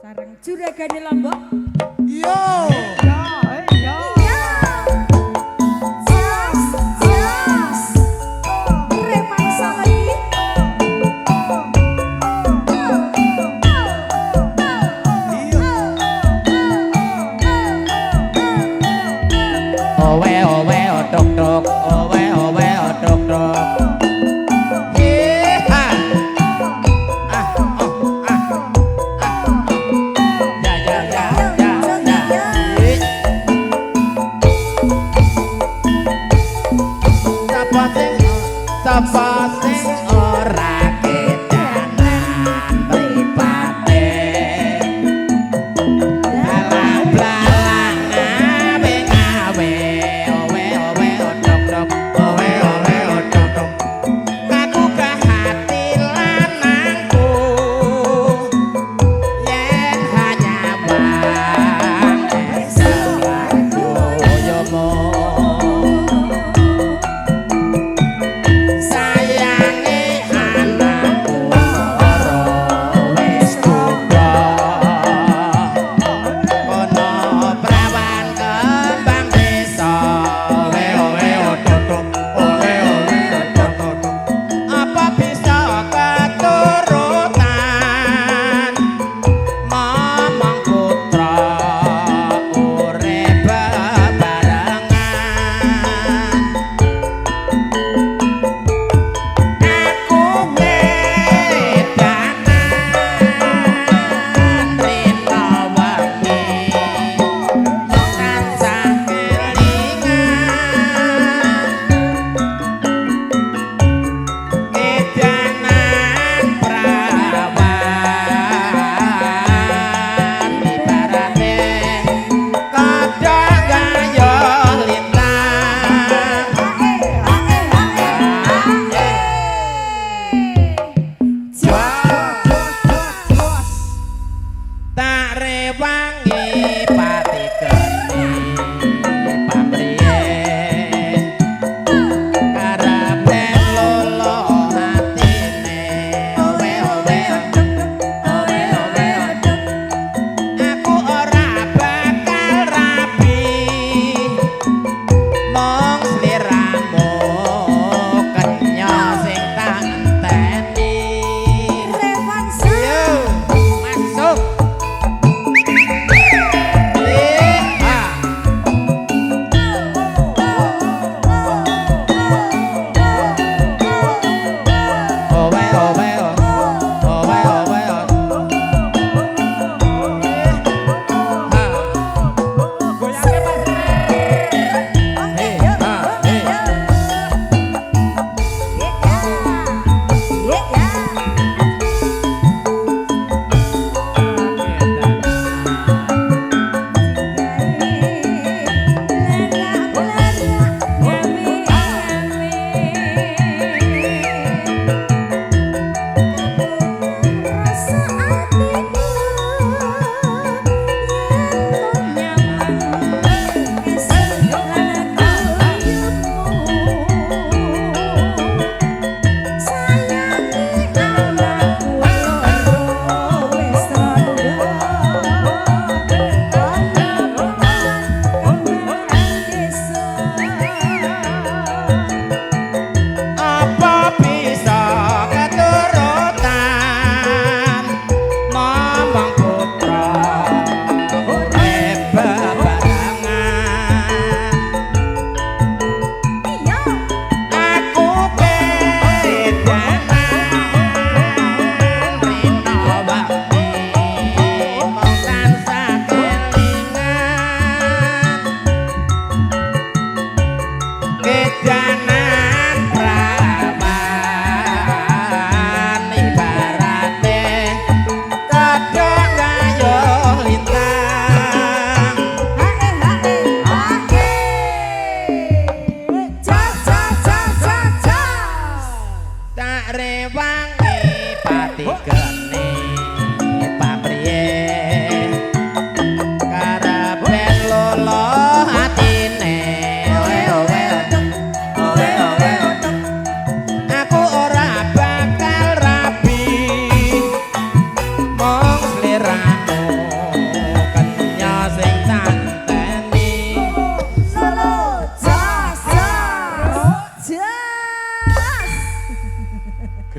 Sareng juragane Lombok. Yo. Ya, ya. Iya. Jas, jas. Preman lagi. Owe owe otok tok, owe owe otok tok. Ha. Ah, oh, ah. Ah, oh. Ya ya ya ya ya.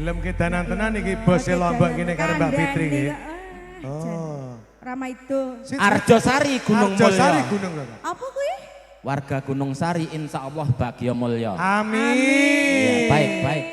Gelem kedanan tenan iki bose Lombok kene karo Mbak Fitri iki. Oh. Rama itu. Arjosari Gunung Arjosari Mulya. Gunung Mulya. Apa kuwi? Warga Gunung Sari insya Allah bagya mulya. Amin. Iya, baik, baik.